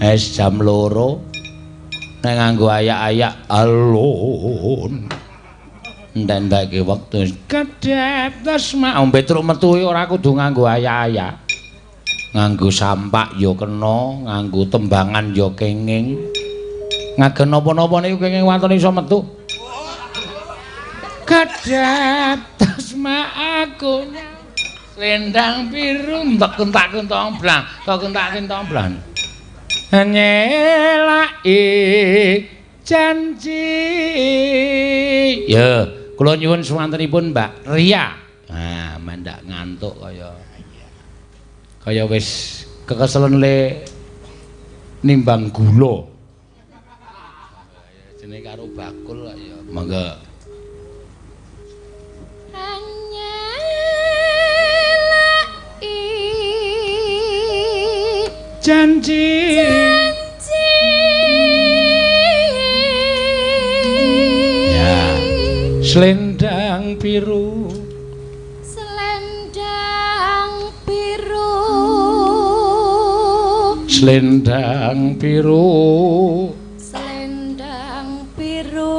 Wis jam 2. Nek nganggo ayak-ayak alun. Entek-entekke wektu kedhep tasma ombe truk metu ora kudu nganggo ayak-ayak. Nganggo sampak ya kena, nganggo tembangan ya kenging. Ngagem napa-napa niku kenging waton iso metu. Kedhep tasma aku selendang biru mbek kentak-kentong blang, kok kentak-kentong blang. Nyelaki janji. Ya, kula nyuwun suwantenipun Mbak Ria. Nah, mendak ngantuk kaya kaya wis kekeselen le nimbang gula. Jenenge karo bakul kok ya. Monggo. Nyelaki janji. Janji. Ya. Selendang biru. Selendang biru. Selendang biru. Selendang biru.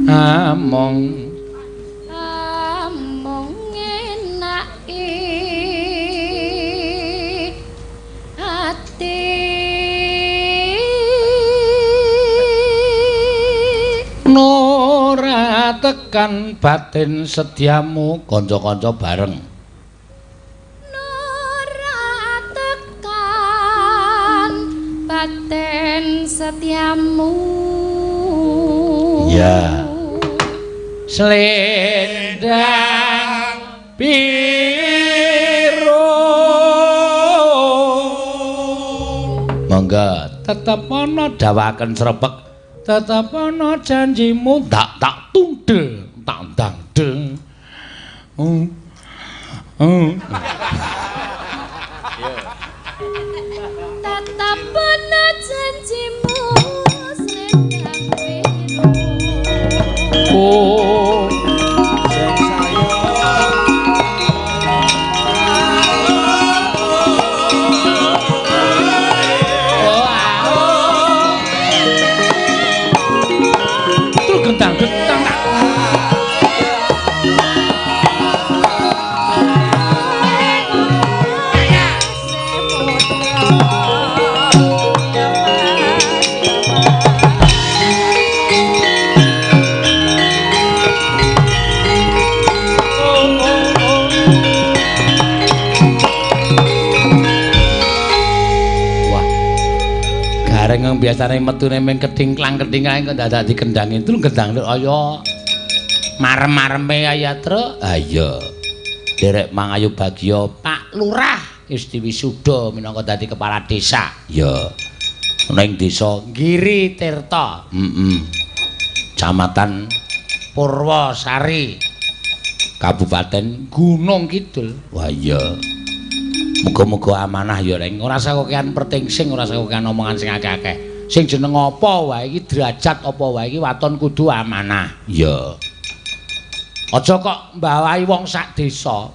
Among among ngenaki ati. Ora tekan batin setiamu kanca-kanca bareng. Ora tekan batin setiamu. Ya. Selendang biru. Monggo tetep ana dawaken srepek, tetep ana janjimu tak tak tundel tak ndang deng. Tetep ana janjimu selendang biru. Oh. Gareng biasane metune ming kedingklang-kedingklang kok dadak dikendangi truk kendang kaya marem-mareme kaya truk. Ha iya. Derek mangayu bagya Pak Lurah wis diwisuda minangka dadi kepala desa. Ya. Ning desa Giri Tirta. Heeh. Kecamatan Purwosari, Kabupaten Gunung Kidul. Wah iya. Muga-muga amanah ya Reng. Ora usah kokean pertingsing, ora usah kokean omongan sing akeh-akeh. Sing jeneng apa wae iki derajat apa wae iki waton kudu amanah. Iya. Aja kok mbawahi wong sak desa.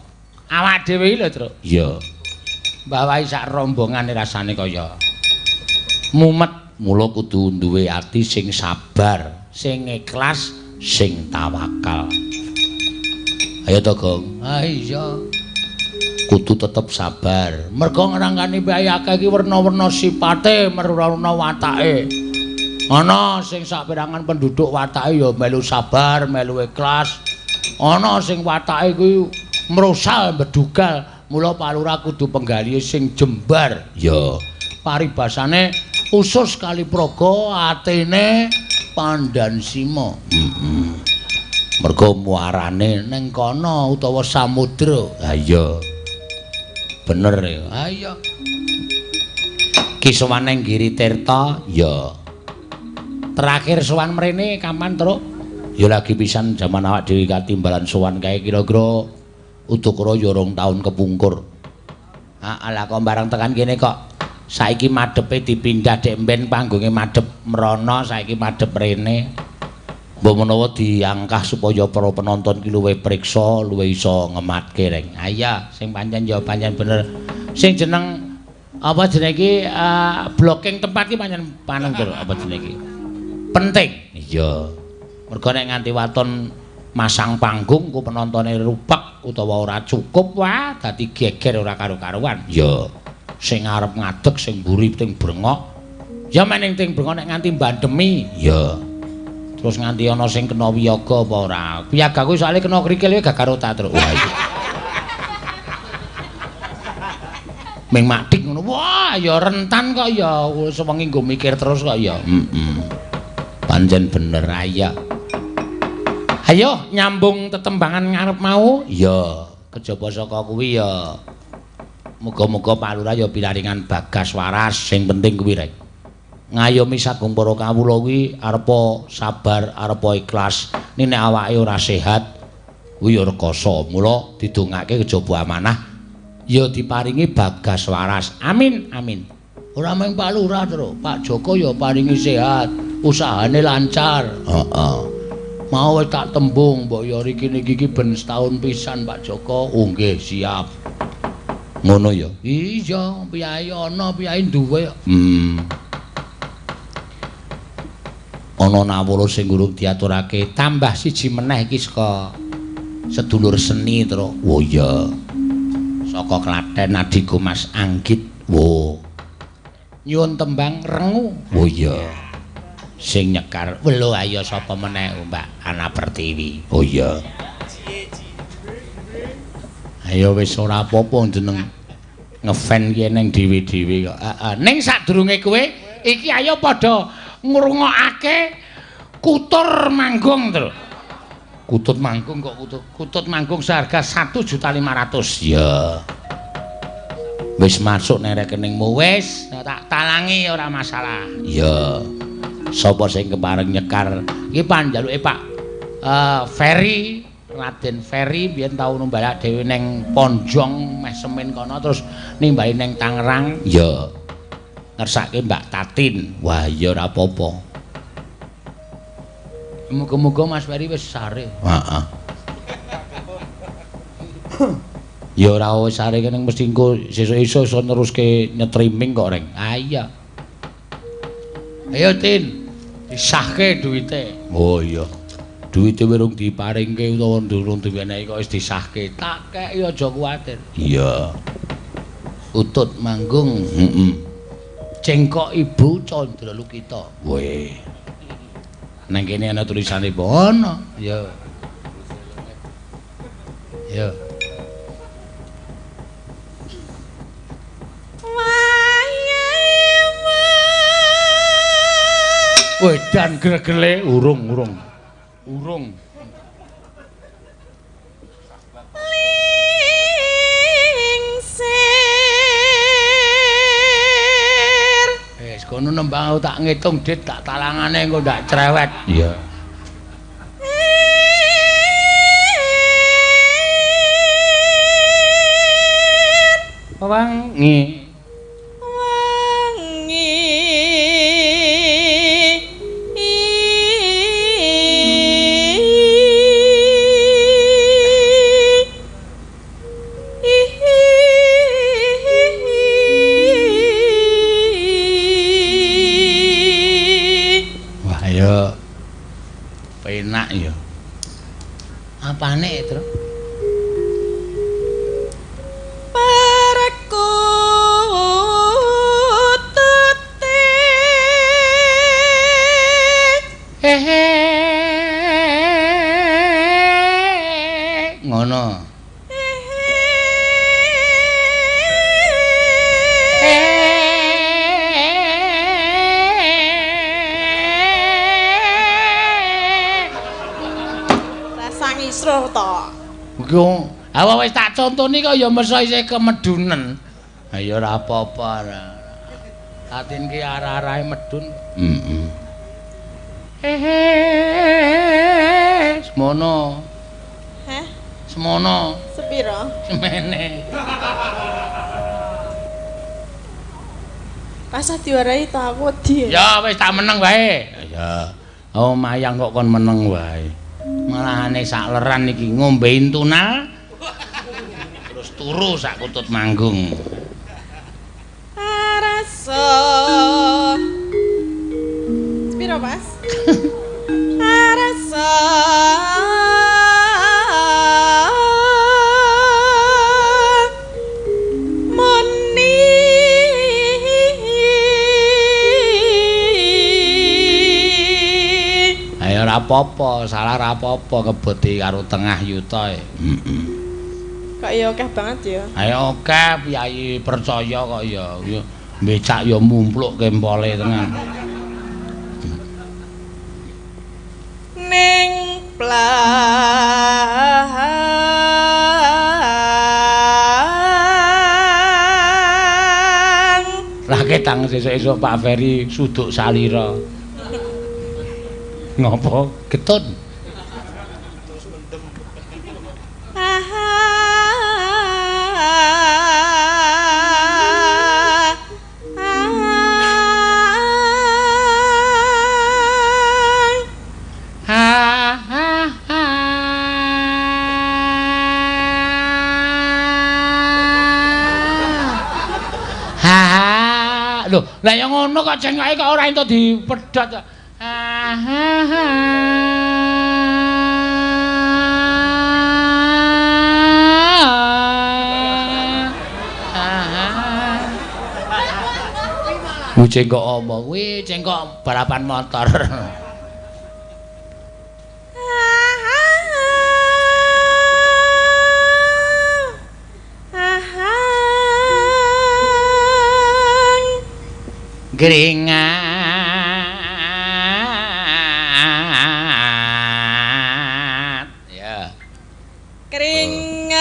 Awak dhewe iki lho, Truk. Iya. Mbawahi sak rombongane rasane kaya mumet. Mula kudu duwe ati sing sabar, sing ikhlas, sing tawakal. Ayo to, Gong. Ha iya. Kudu tetep sabar. Mergo ngrangkani bae akeh iki werna-werna sipate, werna-werna watake. Ana sing saperangan penduduk watake ya melu sabar, melu ikhlas. Ana sing watake kuwi mrosal bedugal. Mula Pak Lurah kudu penggalihe sing jembar. Ya. Paribasane usus Kalipraga atene Pandansima. Heeh. Mergo muarane ning kono utawa samudra. Ha iya. Bener ya. Ha iya. Ki sowan ning Giri Tirta ya. Terakhir sowan mrene kapan, Truk? Ya lagi pisan jaman awak dhewe katimbalan sowan kae kira-kira udakara ya 2 taun kepungkur. Ha lah kok bareng tekan kene kok saiki madhepe dipindah dek mben panggonge madhep mrono saiki madhep rene. Mbok menawa diangkah supaya para penonton ki luwih priksa, luwih iso ngematke Reng. Ha iya, sing pancen ya pancen bener. Sing jeneng Apa jenenge iki blocking tempat iki pancen panengger apa jenenge iki? Penting. Iya. Mergo nek nganti waton masang panggung ku penontone rupek utawa ora cukup, wah dadi geger ora karo-karuan. Iya. Sing arep ngadeg sing mburi ting brengok. Ya mening ting brengok nek nganti bandemi. Iya. Terus nganti ana sing kena wiyaga apa ora? Wiyaga kuwi soalé kena krikil gak karo ta, Truk. Wah iya. Ming makdik ngono. Wah, ya rentan kok ya. Sewengi nggo mikir terus kok ya. Heeh. Pancen bener ayo. Ayo nyambung tetembangan ngarep mau. Iya, kejaba saka kuwi ya. Muga-muga Pak Lurah ya pinaringan bagas waras sing penting kuwi rek. Ngayomi sagung para kawula kuwi arepa sabar, arepa ikhlas. Nek awake ora sehat kuwi ya rekoso. Mula didongake kejaba amanah ya diparingi bagas waras. Amin, amin. Ora mung Pak Lurah, Truk. Pak Joko ya paringi sehat, usahane lancar. Heeh. Mau wis tak tembung mbok ya riki niki iki ben setahun pisan Pak Joko. Oh nggih, siap. Ngono ya. Iya, piyai ana, piyai duwe. Ana nawala sing urung diaturake, tambah siji meneh iki saka sedulur seni, Truk. Oh iya. Saka Klaten adhiku Mas Anggit. Wo. Nyuwun tembang rengu. Oh iya. Sing nyekar welo ayo sapa meneh Mbak Ana Pertiwi. Oh iya. Ayo wis ora apa-apa jeneng ngefan ki neng dhewe-dhewe kok. Heeh. Ning sadurunge kowe iki ayo padha ngrungokake Kutur Manggung, Truk. Kutut manggung kok kutut manggung seharga 1.500.000. Ya. Wis masuk nang rekeningmu wis, tak talangi ora masalah. Ya. Sapa sing kepareng nyekar iki panjaluke Pak Ferry, Raden Ferry biyen tau numbalak dhewe neng Ponjong meh semen kono terus nimbali neng Tangerang. Ya. Ngersake Mbak Tatin. Wah, ya ora apa-apa. Muga-muga Mas Ferry wis sare. Heeh. Ya ora wis sare kene mesti engko sesuk iso neruske nyetriming kok, Reng. Ah iya. Ayo Tin, disahke duwite. Oh iya. Duwite urung diparingke utawa durung diwenehi kok wis disahke. Tak keki aja kuwatir. Iya. Utut manggung. Heeh. Cengkok Ibu Candra Lukita. Weh. Nang kene ana tulisane apa? Ana. Ya. Ya. Wedan gregele urung urung. Urung. Lingsir. Wis kono nembang aku tak ngitung dit tak talangane engko ndak cerewet. Iya. Wangi. Penak ya. Apane, Tru? Perkutute. Hehe. Ngono. Iku awak wis tak contoni kok ya mesa isih kemedunen. Ha ya ora apa-apa. Tatin ki arah-arahe medun. Heeh. Hehe. Semono. Heh? Semono. Sepiro? Semene. Rasa diwarahi ta aku wedi. Ya wis tak meneng wae. Ya. Oh mayang kok kon meneng wae. Malahane sak leran iki ngombe intunal terus turu sak kutut manggung. Mas. Rasa muni. Ayo ora apa-apa, salah ora apa-apa ngeboti karo tengah yuta e. Heeh. Kok ya akeh banget ya. Ayo akeh piyayi percaya kok ya. Becak ya mumpluk kempole tenan. Ning plang raketang sesuk-esuk Pak Ferry suduk salira. Ngopo? Getun. Terus mendem. Lho, lah ya ngono kok cengkoke kok ora entuk dipedhot. Ku cengkok apa kuwi? Cengkok balapan motor. Keringat. Ya. Keringat.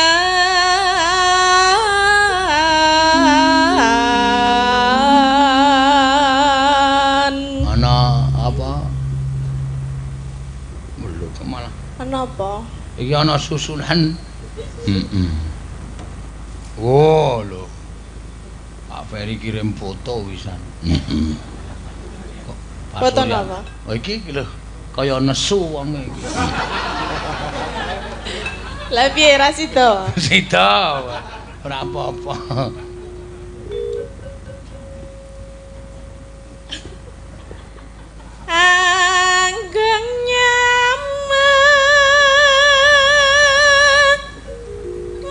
Ana apa? Lho kok malah ana apa? Iki ana susunan. Heeh. Oh, lho. Pak Ferry kirim foto wisan. Heeh. Kok foto napa? Oh iki lho, kaya nesu wong iki. Lah piye ra sida? Sida. Ora apa-apa. Anggung nyaman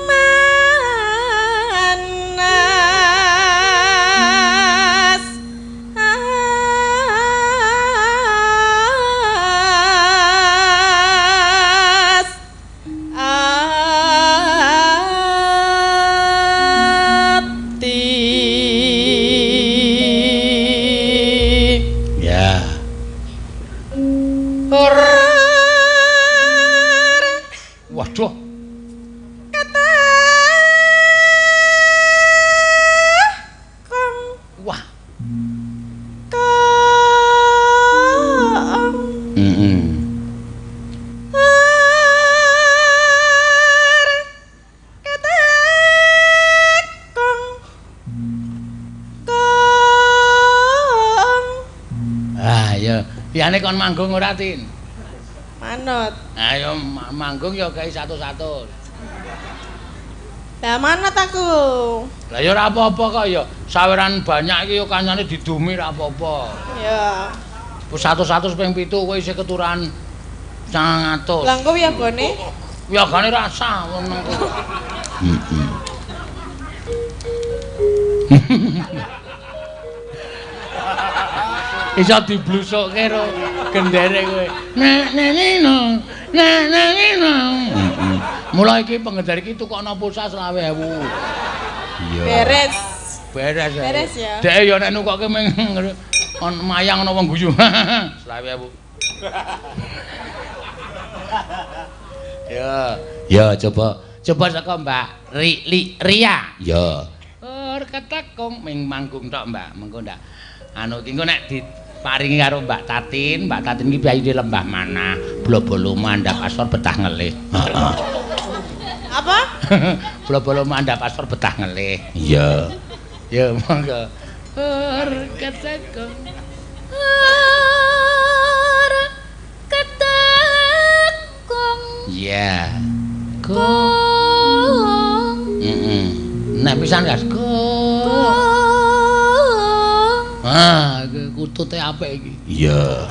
manas as ati. Ya. Waduh. Kong. Wah. Kong. Heeh. Kong. Kong. Ah ya, liyane kon manggung ora, Tin? Manut. Ayo manggung ya gawe 100. Lah manut aku. Lah ya ora apa-apa kok ya. Saweran banyak iki ya kancane didumi ora apa-apa. Ya. Wis 100 ping 7 kowe isih keturahan 900. Lah engko wiyagane? Wiyagane rasa weneng kowe. Heeh. Iso diblusukke ro gendere kowe. Nek nek nino, nek nek nino. Mula iki penggendar iki tukokno pulsa 20.000. Iya. Beres. Beres. Beres ya. Dek ya nek nukokke ming mayang ana wong guyu. 20.000. Ya, ya coba coba saka Mbak Ria. Ya. Ur ketekung ming manggung tok Mbak, mengko ndak anu iki engko nek diparingi karo Mbak Tatin, Mbak Tatin iki piyayine lembah manah, blobolo mandhap asor betah ngelih. Heeh. Apa? Blobolo mandhap asor betah ngelih. Iya. Ya monggo. Ur ketekung. Ur ketekung. Iya. Kong. Heeh. Nek pisan gas. Kong. Ah, iki kutute apik iki. Iya.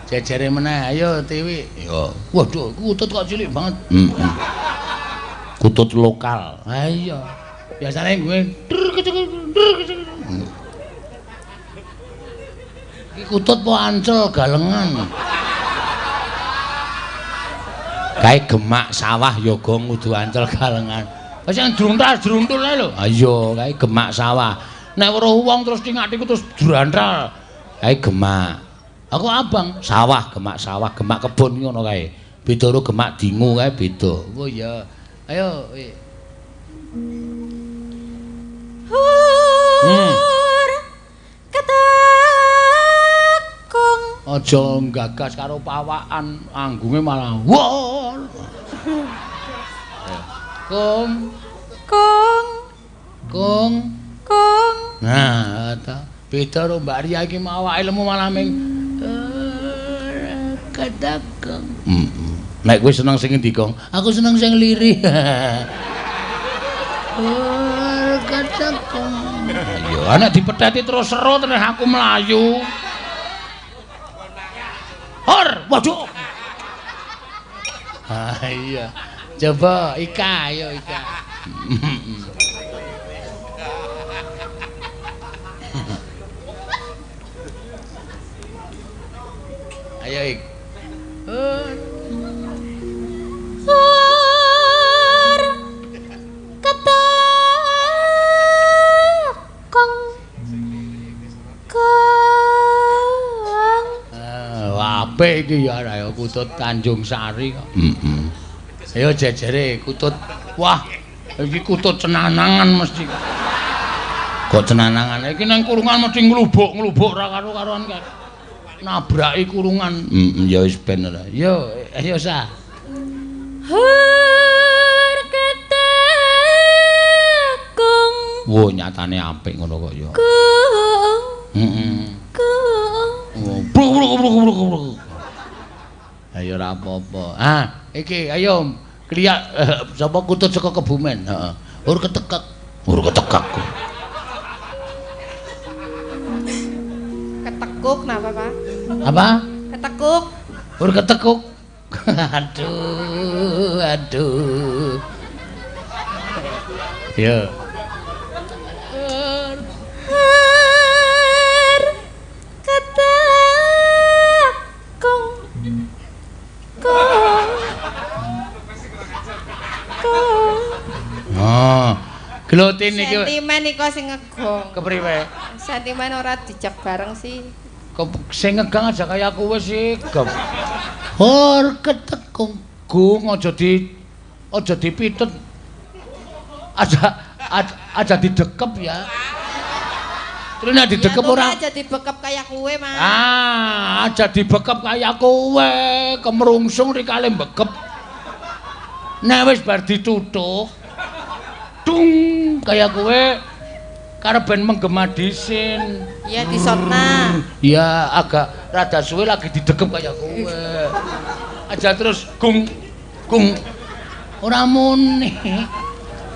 Jejere meneh, ayo Tiwi. Ya. Waduh, kutut kok cilik banget. Heeh. Kutut lokal. Ha iya. Biasane gue iki kutut po ancel galengan. Kae gemak sawah ya gong kudu ancel galengan. Wis sing druntal-druntul ae lho. Ha iya, kae gemak sawah. Nek weruh wong terus tingak-tingku terus drantal. Kae gemak. Aku abang sawah, gemak sawah, gemak kebon ngono kae. Beda karo gemak dingu kae beda. Oh iya. Ayo. Hur ketekung. Aja nggagas karo pawakan, anggunge malah wol. Kung kung kung kung. Nah, ta. Beda karo Mbak Ria iki awake lemu malah ming ketekung. Heeh. Nek kowe seneng sing endi, Kong? Aku seneng sing lirih. Ketekung. Ayo, nek dipetheti terus seru terus aku mlayu. Hor, waduh. Ah iya. Coba Ika, ayo Ika. Ayo Ik. Hor ketekung. Kong. Apik iki ya ayo kutut Tanjung Sari kok. Heeh. Ayo jejere kutut. Wah, iki kutut cenanangan mesti. Kok cenanangan? Iki nang kurungan mesti nglubuk-nglubuk ora karo-karuan kae. Nabraki kurungan. Heeh, ya wis ben ora. Yo, ayo sa. Hur ketekung. Wo nyatane apik ngono kok ya. Kung. Heeh. Kung. Bruk bruk bruk bruk bruk. Ayo ora apa-apa. Ah, iki ayo kliyak sapa kutut saka Kebumen, heeh. Ur ketekek. Ur ketekek. Ketekuk napa, Pak? Apa? Ketekuk. Ur ketekuk. Aduh, aduh. Yo. Hur ketekung. Kung. Kung. Oh. Glotin iki. Sentimen iku sing ngegong. Kepriwe? Sentimen ora dijak bareng sih. Sing ngegang aja kaya kowe sih, Gem. Hor ketekung. Gung aja di aja dipitet. Aja didekep ya. Terus nek didekep ora aja dibekep kaya kowe, Mas. Ah, aja dibekep kaya kowe, kemrungsung rikale mbekep. Nek wis bar ditutuh, dung kaya kowe karep ben menggema disin. Iya disotna. Iya, agak rada suwe lagi didekep kaya kowe. Aja terus gung gung ora muni.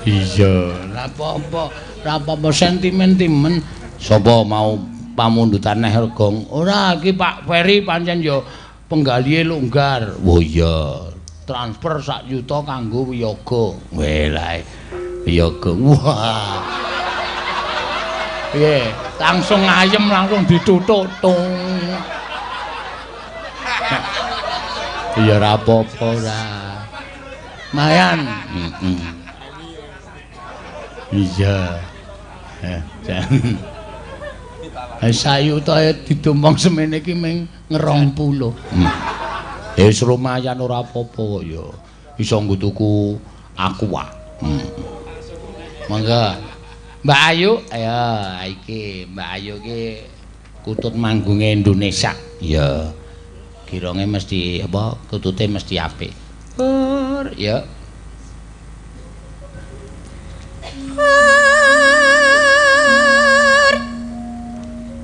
Iya, ora apa-apa, ora apa-apa sentimen timen. Sapa mau pamundutan neh Gong? Ora iki Pak Ferry pancen ya penggalihe longgar. Oh iya, transfer sak yuta kanggo wiyaga. Weh lae. Wiyaga. Wah. Piye? Langsung ayem langsung ditutuk tung. Ya ora apa-apa ora. Mayan. Heeh. Iya. Jan. Sayuta didomong semene iki ming 20. Ya wis lumayan ora apa-apa kok ya. Iso nggo tuku aqua. Monggo. Mbak Ayu, ayo iki Mbak Ayu iki kutut manggunge Indonesia. Ya. Gironge mesti apa kutute mesti apik. Hur, ya. Hur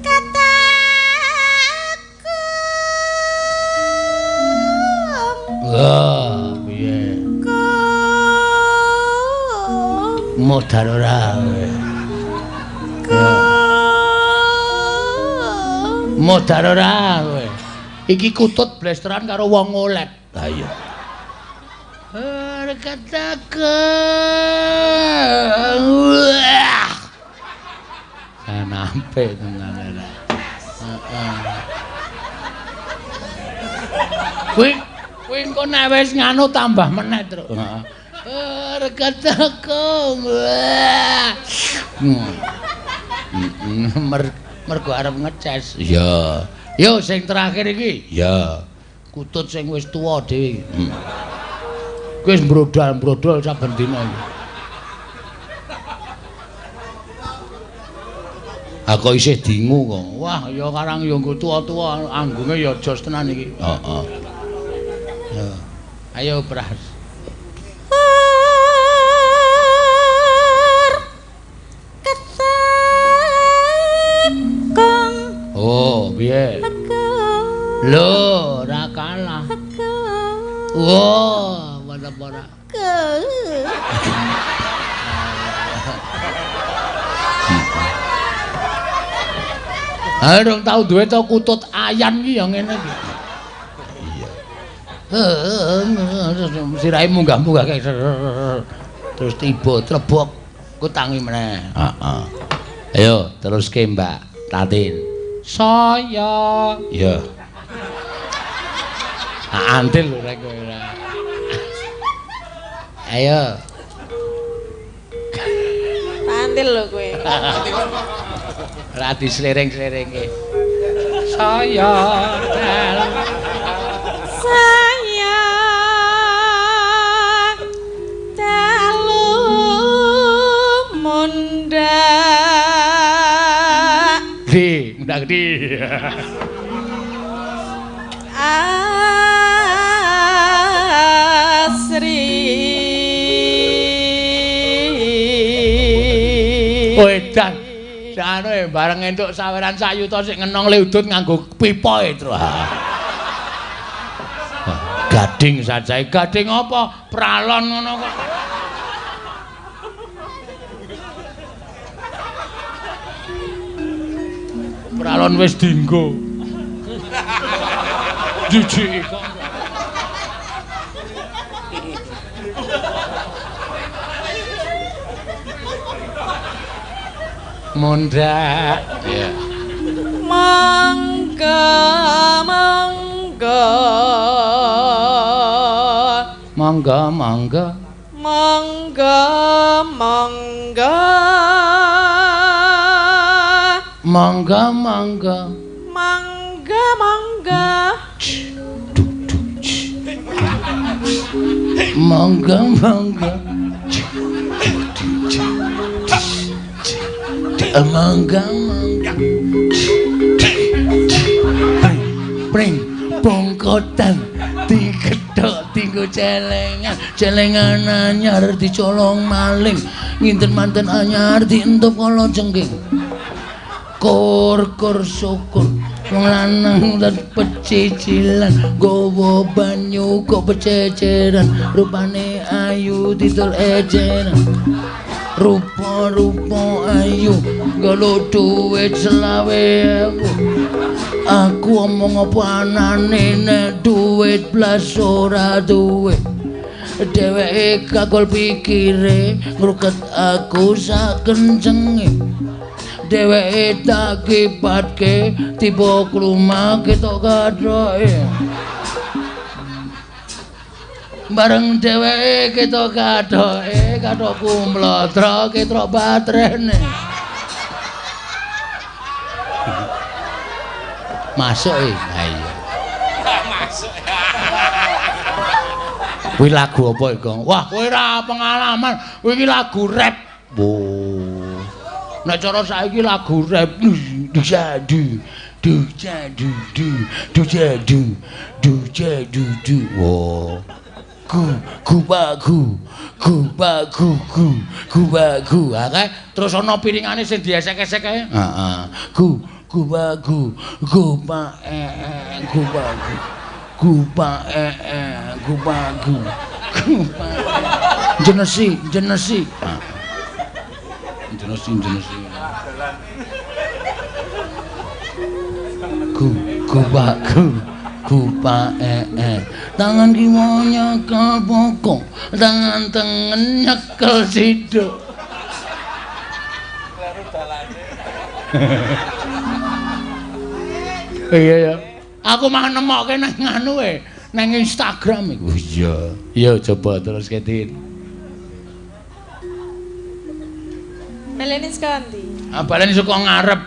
ketekung. Wah, piye? Kung. Modar ora kowe. Kung. Modar ora kowe. Iki kutut blesteran karo wong ngolet. Ha iya. Sampe tenan ora. Heeh. Kuwi kuwi engko nek wis nganu tambah meneh, Truk. Heeh. Mergo arep ngeces. Iya. Yo sing terakhir iki. Iya. Kutut sing wis tuwa dhewe. Kuwi wis mbrodol-mbrodol saben dina iki. Aku isih dingu kok. Wah, ya karang ya nggo tuwa-tuwa anggunge ya jos tenan iki. Heeh. Ya. Ayo Pras. Oh, piye? Lho, ora kalah. Wah, mantap ora. Ayo dong tau duwe to kutut ayan iki ya ngene iki. Iya. Sirahe munggah-munggah kae. Terus tiba trebok ku tangi meneh. Heeh. Ayo teruske Mbak Tatin. Saya. Iya. Antil lho rek kowe ora. Ayo. Antil lho kowe. Ora dislereng-slerengke. Saya dalam saya dalu mundhak. Di, mundhak di. Asri. Wedan. Anu bareng entuk saweran sak yuta sik ngenong le udut nganggo pipa e, Tru. Gading sajae. Gading apa? Pralon ngono kok. Pralon wis dinggo. Jijik kok. Mundhak. Iya. Mangga mangga. Mangga mangga. Mangga mangga. Mangga mangga. Mangga mangga. Mangga mangga. Mangga mangga. Pring bongkotan dikethok dinggo celengan, celengan anyar dicolong maling, nginten manten anyar dientup kala jengking. Kur kur syukur wong lanang lan pecicilan nggawa banyu kok pececeran, rupane ayu didol eceran. Rupa-rupa ayu nggalo duit 25.000. Aku omong apa anane nek duit blas ora duwe. Dheweke kagol pikire ngruket aku sak kencenge. Dheweke tak kipatke tiba klumah ketok kathoke. Bareng dheweke ketok kathoke, kathokku mlotro ketrok baterene. Masuk e. Ha iya. Masuk. Kuwi lagu apa iki, Gong? Wah, kowe ora pengalaman. Kuwi iki lagu rap. Oh. Nek cara saiki lagu rap du du du du du du du du du du. Oh. Gu gu ba gu gu ba gu gu gu ba gu. Ha kae terus ana piringane sing diesek-esek kae. Heeh. Gu gu ba gu gu ba e e gu ba gu gu ba e e gu ba gu gu ba jenesi jenesi. Jenesi jenesi. Gu gu ba gu Gupak tangan kiwa nyekel bokong, tangan tengen nyekel siduk. Kleru dalane. Iya ya. Aku mah nemokke nang anu e, nang Instagram iku. Iya. Iya coba terus ketin. Baleni saka ndi? Ah baleni saka ngarep.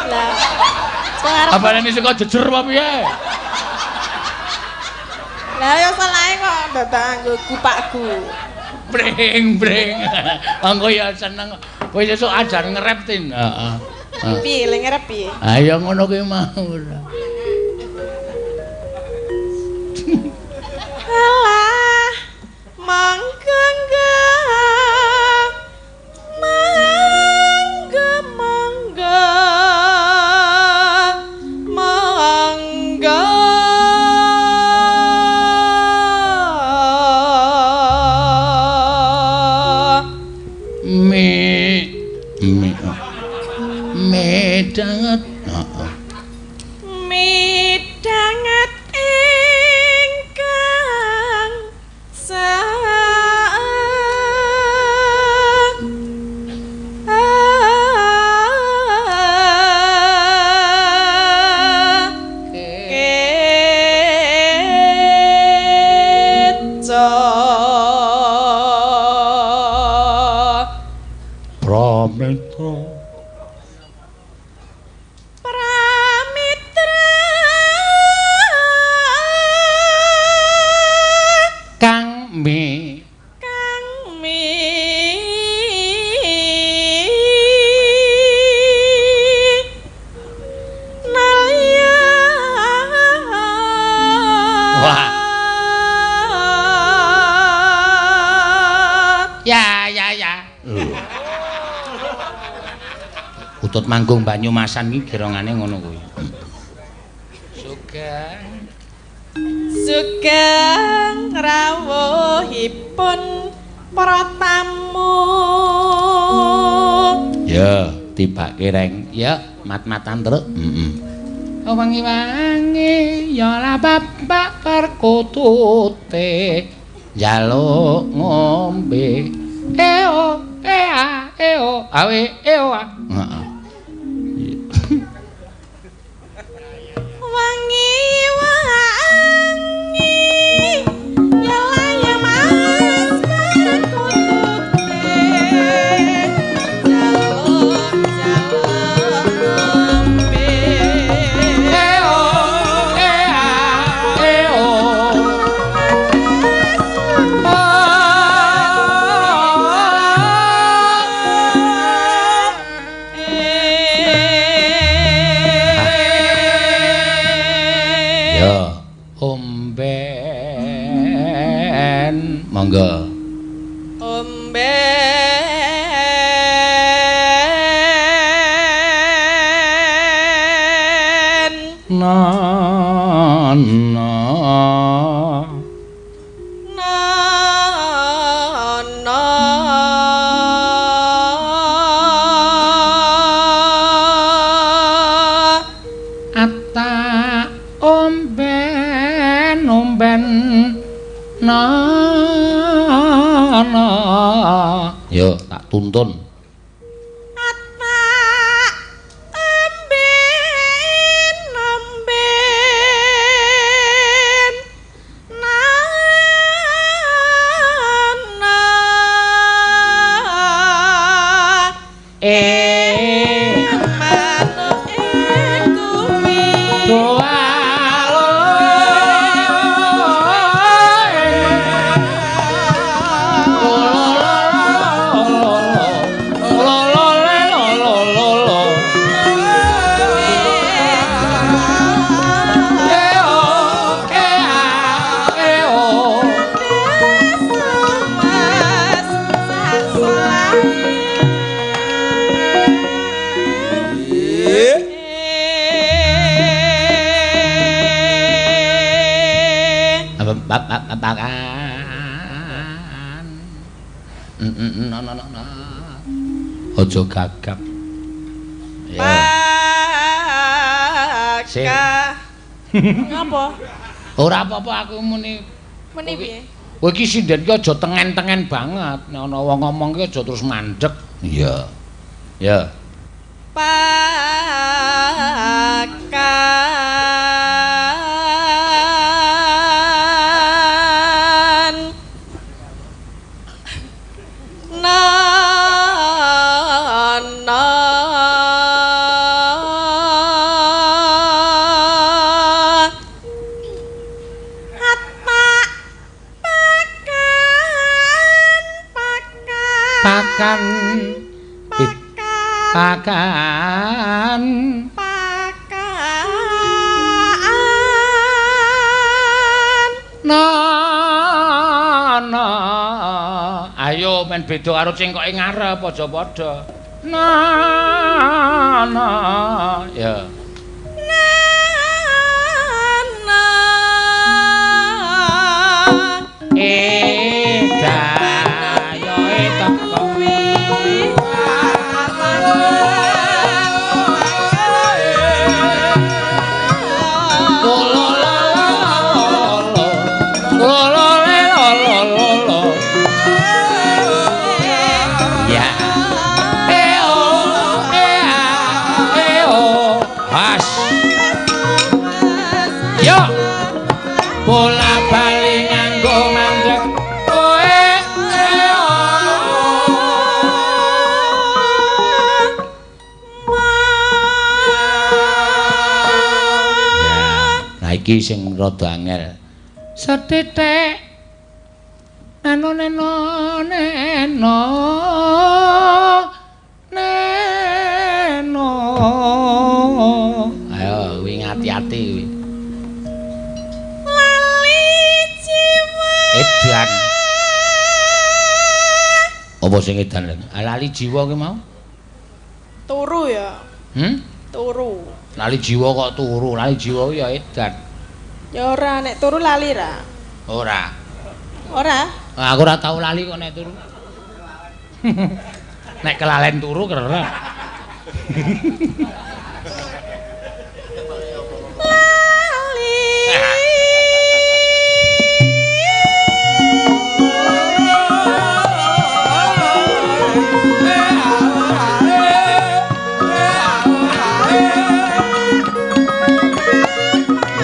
Lah. Saka ngarep. Ah baleni saka jejer apa piye? Lah ya salahe kok dadak nganggo gupakku. Breng breng. Engko ya seneng. Kowe sesuk ajar ngerep Tin. Heeh. Piye le ngerep piye? Ha ya ngono kuwi mau ora. Alah, mangga mangga mangga mangga mi mi medanget heeh midanget ingkang keca Pramitra Pramitra kang mi kang mi nalya. Wah. Ya ya ya. Utut manggung Banyumasan iki gerongane ngono kuwi. Sugeng sugeng rawuhipun para tamu. Ya, tibake reng. Ya, mat-matan truk. Heeh. Wangi-wangi ya la bapak perkutute njaluk ngombe. Eo ea eo awe eo a. Heeh. Wangi wangi ya la mas perkutute njaluk njaluk ngombe. Eo ea eo. Ya, omben monggo. Omben Na na na na ata omben omben na na. Yo tak tuntun. Ata omben omben na na manuke kuwi. Doa Aja gagap. Ya. Paka. Ngapa? Ora apa-apa aku muni. Muni piye? Kowe iki sinden ki aja tengen-tengen banget. Nek ana wong ngomong ki aja terus mandek. Iya. Ya. Pakan nana pakan pakan pakan no no ayo men beda karo cengkoke ngarep aja padha no no ya na na bola bali nganggo mandek kowe nah iki sing rada angel sethithik neno neno neno neno ayo kuwi ngati-ati kuwi edan. Apa sing edan? Lali jiwa ki mau? Turu ya. Turu. Lali jiwa kok turu, lali jiwa ya edan. Ya ora, nek turu lali ra? Ora. Ora? Aku ora tau lali kok nek turu. Nek kelalen turu kerep. Lali.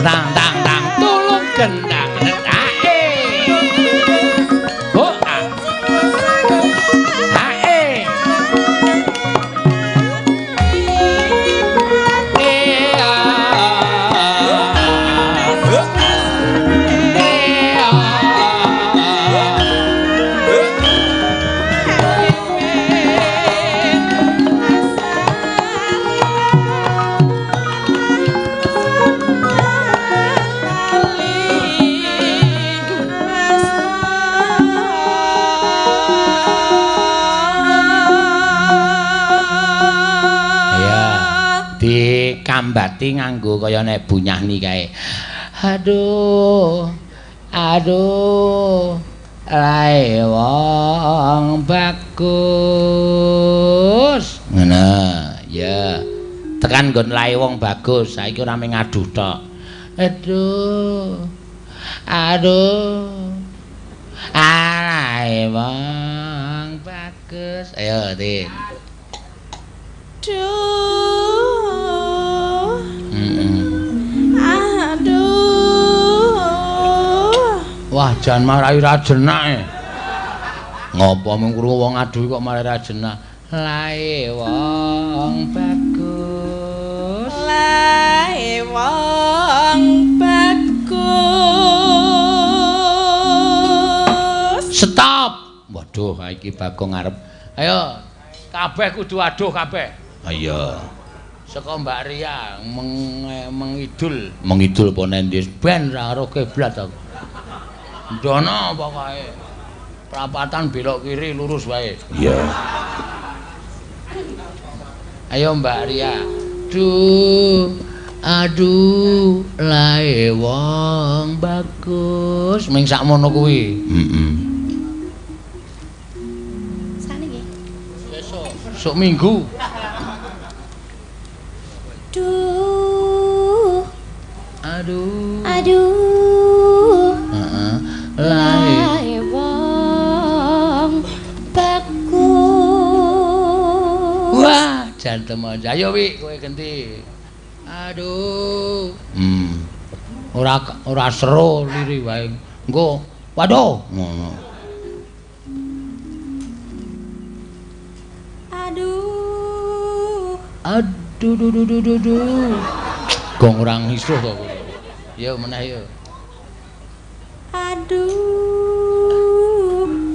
Tang tang tang tulung gendang ae. Ho a. Ae. E a. E a. Dikambati nganggo kaya nek bunyahni kae. Aduh. Aduh. Lae wong bagus. Ngono, ya. Tekan nggon lae wong bagus, saiki ora mung ngaduh tok. Aduh. Aduh. Lae wong bagus. Ayo, Tin. Aduh. Aduh. Wah, jan marai ra jenak e. Ngopo mung krungu wong aduh kok marai ra jenak. Lae wong bagus. Lae wong bagus. Stop. Waduh, iki Bagong arep. Ayo, kabeh kudu aduh kabeh. Iya. Saka Mbak Ria mengidul. Mengidul apa nendi? Ben ra karo kiblat aku. Ndono pokoke. Prapatan belok kiri lurus wae. Iya. Ayo Mbak Ria. Duh. Aduh, lae wong bagus. Ming sakmono kuwi. Heeh. Sakniki. Sesuk, sok minggu. Duh, Aduh. Aduh. Heeh. Lae wong bagus. Wah, jan temen. Ayo Wi, kowe genti. Aduh. Ora ora seru liri wae. Engko waduh ngono. Aduh. Aduh duh duh duh duh duh. Gong ora ngisuh kok kowe. Yo meneh yo. Aduh.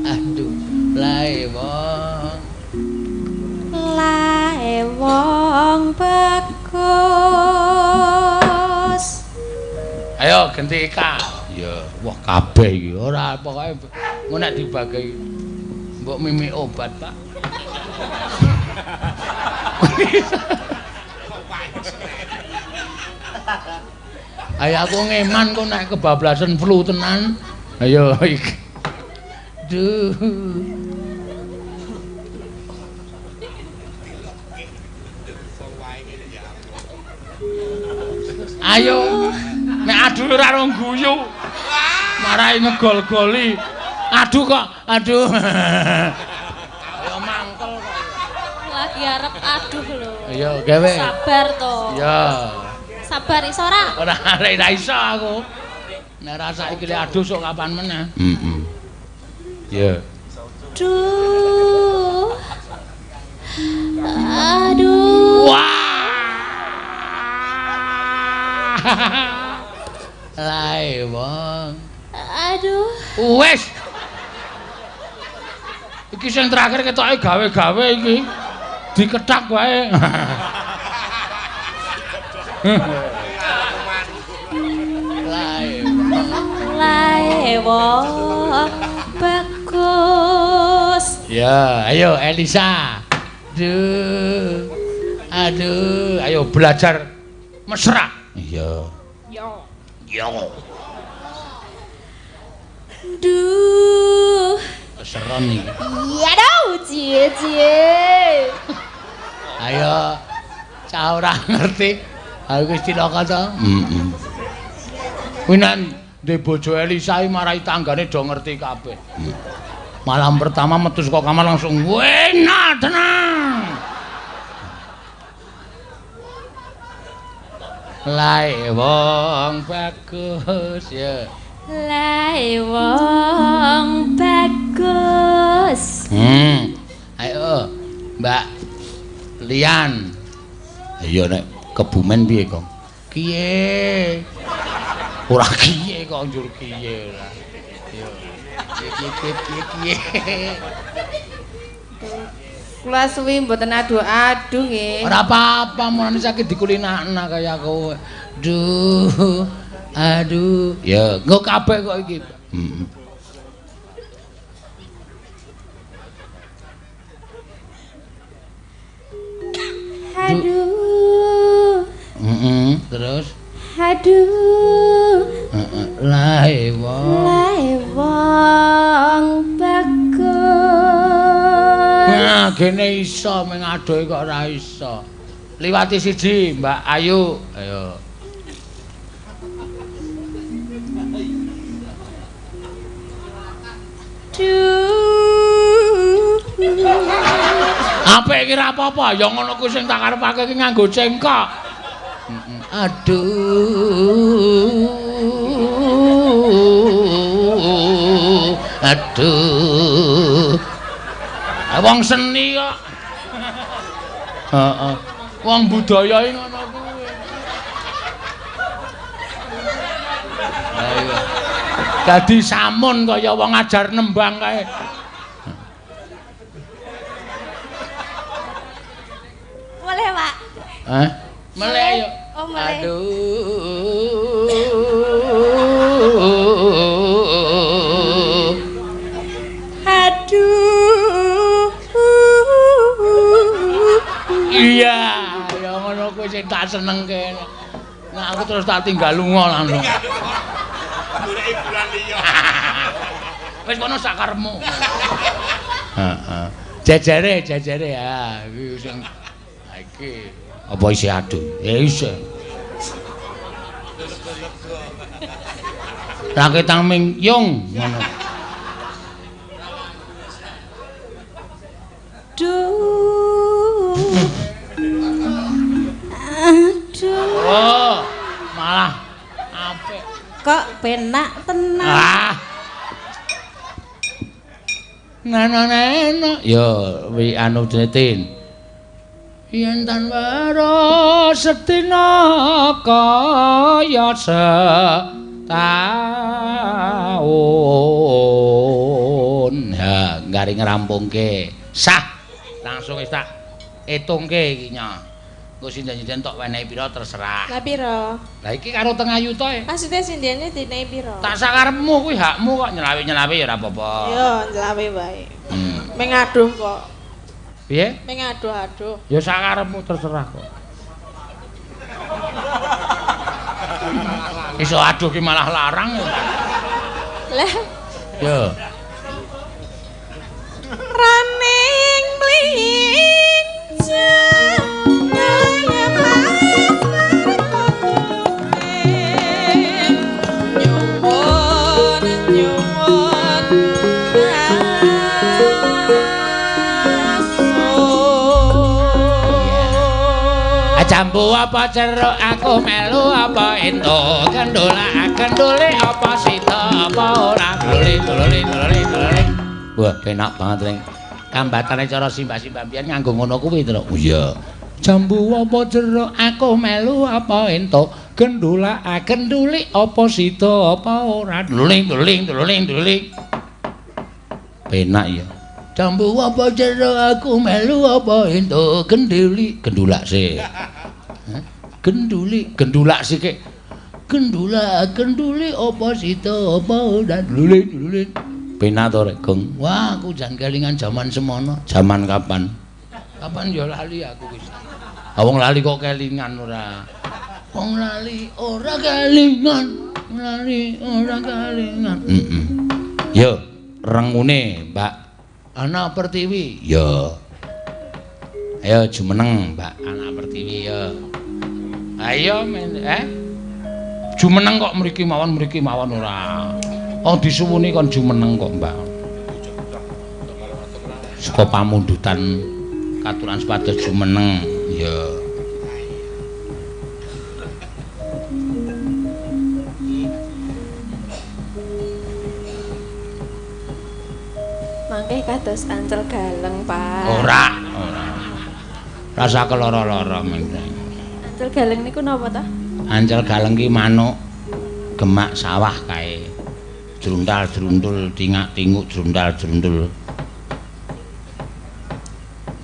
Aduh, lae wong. Lae wong bagus. Ayo genti Ika. Ya, wah kabeh iki ora pokoke engko nek dibagi mbok mimik obat, Pak. Ayo aku ngeman kok nek kebablasan flu tenan. Ayo iki. Duh. Ayo nek aduh ora rong guyu. Marai ngegol-goli. Aduh kok, aduh. Ayo mangkel kok. Lagi arep aduh lho. Ayo gawe. Sabar to. Iya. Sabar iso ora? Ora ora iso aku. Nek ora saiki le aduh sok kapan meneh. Heeh. Ya. Aduh. Aduh. Wah. Lae wong. Aduh. Wes. Iki sing terakhir ketoke gawe-gawe iki. Dikethak wae. Lae wong. Lae wong bagus. Ya, ayo Elisa. Aduh. Aduh, ayo belajar mesra. Iya. Yo. Yo. Duh. Keseron iki. Iya dong, cie-cie. Ayo, cah ora ngerti. Aku wis cilaka to. Heeh. Kuwi nek ndek bojo Elisa iki marai tanggane do ngerti kabeh. Malam pertama metu saka kamar langsung enak tenang. Lae wong bagus ya. Lae wong bagus. Ayo Mbak Lian. Ayo nek Kebumen piye, Kong? Kiye. Ora kiye kok njur kiye ora. Yo. Kiye kiye kiye. Kula suwi mboten adu-adu nggih. Ora apa-apa, mulane sakit dikulinakna kaya kowe. Duh. Aduh. Ya, engko kabeh kok iki. Heeh. Aduh. Heeh, terus aduh. Heeh, lae wong. Lae wong bagus. Nah, gene iso meng adohe kok ora iso. Liwati siji, Mbak Ayu. Ayo. Duh. Apik iki ora apa-apa, ya ngono kuwi sing tak karepake iki nganggo cengkok. Aduh. Aduh. Wong seni kok. Heeh. Wong budaya iki ngono kuwi. Ayo. Dadi samun kaya wong ajar nembang kae. Boleh, Pak. Hah? Meleh ayo. Oh, meleh. Aduh. Aduh. Iya, ya ngono kuwi sing tak senengke. Nah, aku terus tak tinggal lunga langsung. Goleki bulan liya. Wis kono sakarepmu. Heeh. Jejere, jejere ya iki sing iki. Apa isih aduh? Ya isih. Raketang mingyung ngono. Duh. Aduh. Oh, malah apik. Kok penak tenan. Ah. Nana nana. Yo, wi anu Tin. Yen tan waro sedina kaya setaun. Ha, gari ngrampungke. Sah. Langsung wis tak etungke iki nya. Engko sinden-sinden tok wenehi pira terserah. Lah pira? Lah iki karo tengah yuta e. Maksude sindene dinehi pira? Tak sakarepmu kuwi hakmu kok nyelawe-nyelawe ya ora apa-apa. Yo, nyelawe wae. Mengaduh kok. Piye? Mengaduh-aduh. Ya sakarepmu terserah kok. Iso aduh ki malah larang ya. Lah. Yo. Raning mlinjang nyuwun nyuwun jambu apa jeruk aku melu apa entuk kendula kendule apa sida apa ora dululi dululi dululi dululi. Wah penak banget ring kambatane cara simbah-simbah mbiyen nganggo ngono kuwi to. Oh iya. Jambu apa jeruk aku melu apa entuk gendula kenduli apa sida apa ora dluling dluling dluling dluling. Penak ya. Jambu apa jeruk aku melu apa entuk genduli gendulak sih. Genduli gendulak sik. Gendula genduli apa sida apa ora dluling dluling. Penak to rek Gong. Wah aku jan kelingan jaman semono. Jaman kapan? Kapan ya lali aku wis. Ha wong lali kok kelingan ora. Wong lali ora kelingan, lali ora kelingan. Heeh. Yo, rengune Mbak Ana Pertiwi. Yo. Ayo jumeneng Mbak Ana Pertiwi yo. Ayo Jumeneng kok mriki mawon ora. Oh disuwuni kon jumeneng kok Mbak. Saka pamundutan katuran supados jumeneng ya. Mangke kados ancel galeng, Pak. Ora, ora. Rasa keloro-loro mengke. Ancel galeng niku napa ta? Ancel galeng ki manuk gemak sawah kae. Jruntal jruntul tingak-tinguk jruntal jruntul.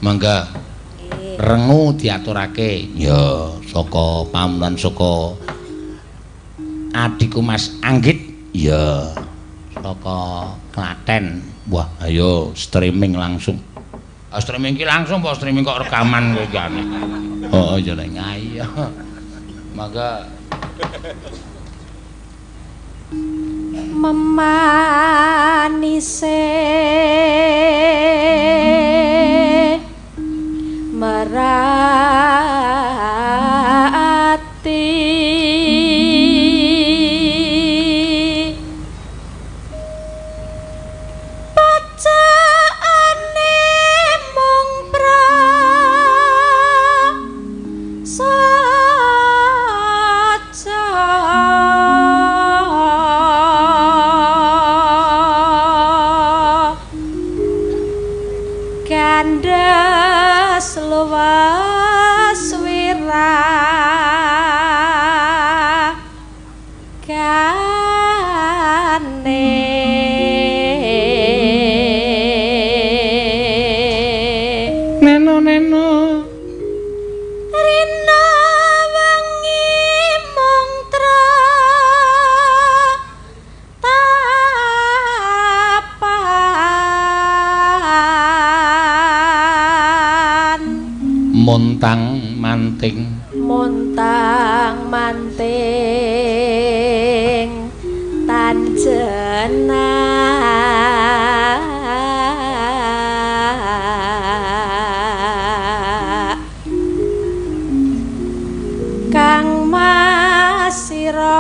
Mangga. Rengu diaturake ya saka pamunan saka adikku Mas Anggit ya saka Klaten. Wah, ayo streaming langsung. Streaming ki langsung apa streaming kok rekaman kowe iki aneh. Heeh, ya lek ayo. Mangga. Memanise merati pacaane mung prasaja kandas luwas wira kane neno neno rina wengi mung tratapan montang manting montang manting tanjenak Kang Mas sira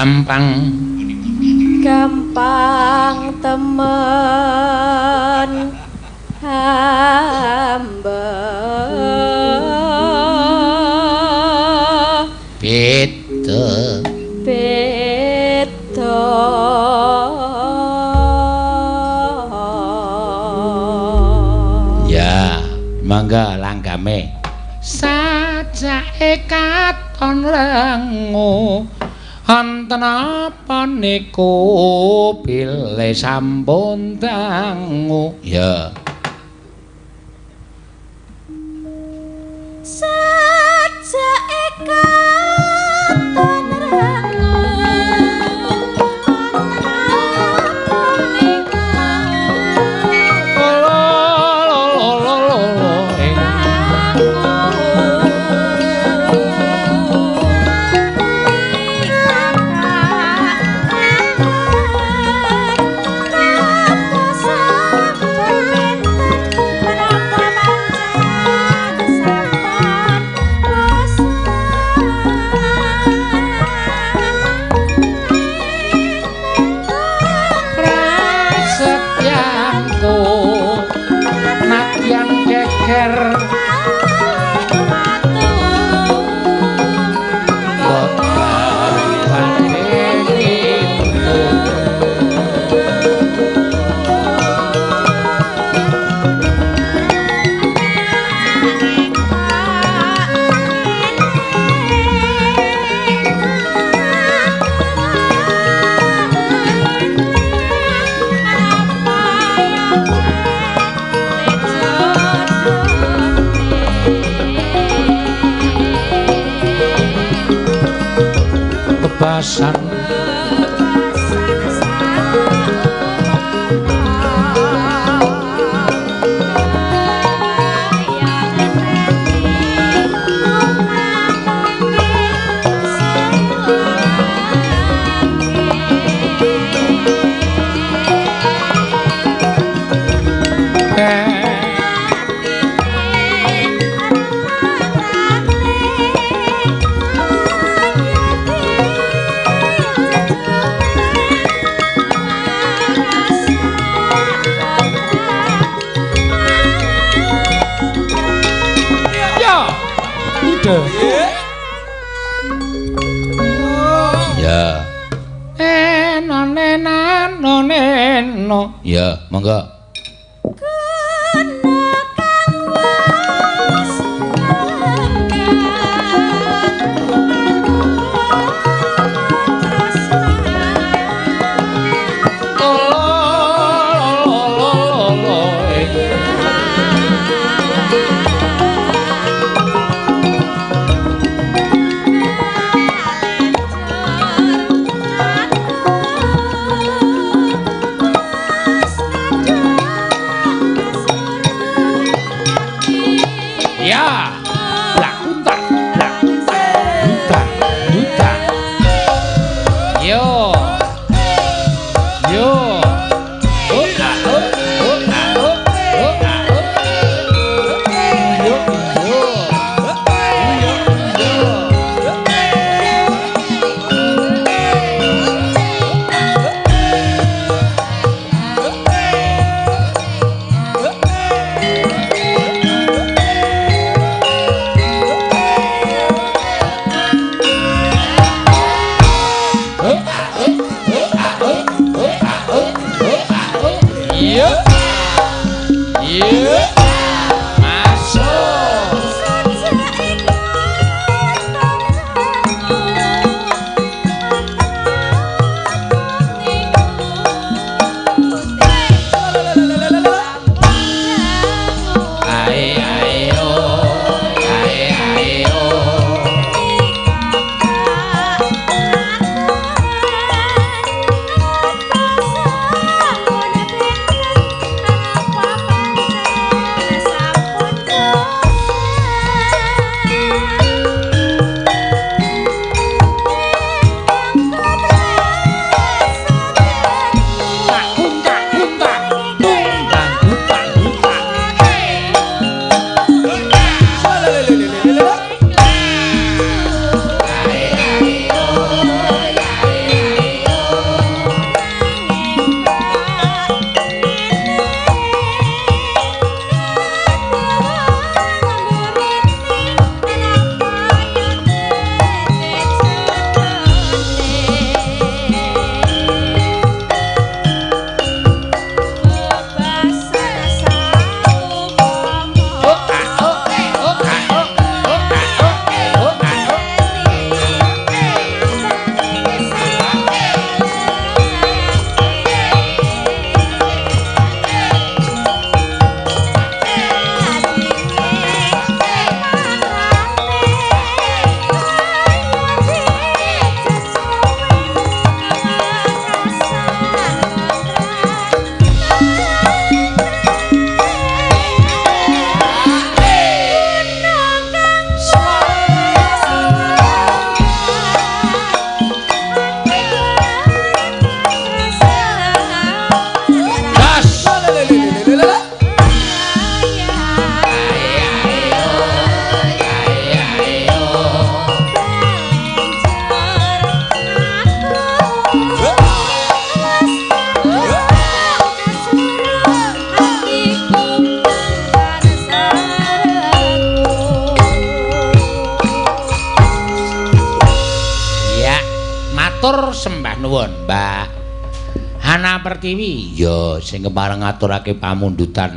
Gampang gampang temen hamba beda beda. Ya, mangga langgame. Sajake katon lengu wonten apa niku bilih sampun dangu. Ya. Sajake katon lengu wonten apa niku Prasetyanku nadyan geger Bebasan Ya. Eno neno neno. Ya, monggo. Ya. Blak kuntak, blak kuntak. Nuwun, Mbak. Hana Pertiwi, ya sing kepareng ngaturake pamundutan.